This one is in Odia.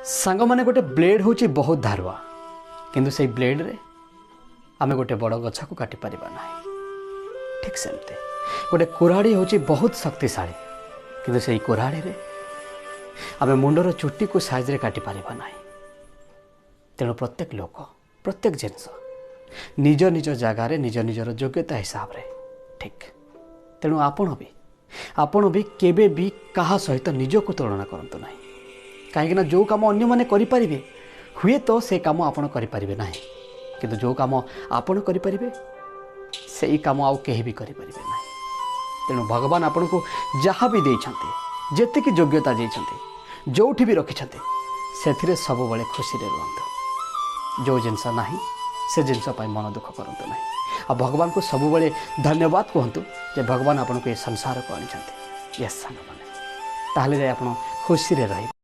ସାଙ୍ଗମାନେ, ଗୋଟେ ବ୍ଲେଡ୍ ହେଉଛି ବହୁତ ଧାରୁଆ, କିନ୍ତୁ ସେଇ ବ୍ଲେଡ୍ରେ ଆମେ ଗୋଟେ ବଡ଼ ଗଛକୁ କାଟିପାରିବା ନାହିଁ। ଠିକ୍ ସେମିତି ଗୋଟେ କୁରାଢ଼ୀ ହେଉଛି ବହୁତ ଶକ୍ତିଶାଳୀ, କିନ୍ତୁ ସେଇ କୁରାଢ଼ୀରେ ଆମେ ମୁଣ୍ଡର ଚୁଟିକୁ ସାଇଜ୍ରେ କାଟିପାରିବା ନାହିଁ। ତେଣୁ ପ୍ରତ୍ୟେକ ଲୋକ, ପ୍ରତ୍ୟେକ ଜିନିଷ ନିଜ ନିଜ ଜାଗାରେ ନିଜ ନିଜର ଯୋଗ୍ୟତା ହିସାବରେ ଠିକ୍। ତେଣୁ ଆପଣ ବି କେବେ ବି କାହା ସହିତ ନିଜକୁ ତୁଳନା କରନ୍ତୁ ନାହିଁ, କାହିଁକିନା ଯେଉଁ କାମ ଅନ୍ୟମାନେ କରିପାରିବେ, ହୁଏତ ସେ କାମ ଆପଣ କରିପାରିବେ ନାହିଁ, କିନ୍ତୁ ଯେଉଁ କାମ ଆପଣ କରିପାରିବେ, ସେଇ କାମ ଆଉ କେହି ବି କରିପାରିବେ ନାହିଁ। ତେଣୁ ଭଗବାନ ଆପଣଙ୍କୁ ଯାହା ବି ଦେଇଛନ୍ତି, ଯେତିକି ଯୋଗ୍ୟତା ଦେଇଛନ୍ତି, ଯେଉଁଠି ବି ରଖିଛନ୍ତି, ସେଥିରେ ସବୁବେଳେ ଖୁସିରେ ରୁହନ୍ତୁ। ଯେଉଁ ଜିନିଷ ନାହିଁ, ସେ ଜିନିଷ ପାଇଁ ମନ ଦୁଃଖ କରନ୍ତୁ ନାହିଁ ଆଉ ଭଗବାନଙ୍କୁ ସବୁବେଳେ ଧନ୍ୟବାଦ କୁହନ୍ତୁ ଯେ ଭଗବାନ ଆପଣଙ୍କୁ ଏ ସଂସାରକୁ ଆଣିଛନ୍ତି। ୟେସ୍ ସାଙ୍ଗମାନେ, ତାହେଲେ ଯାଇ ଆପଣ ଖୁସିରେ ରହିବେ।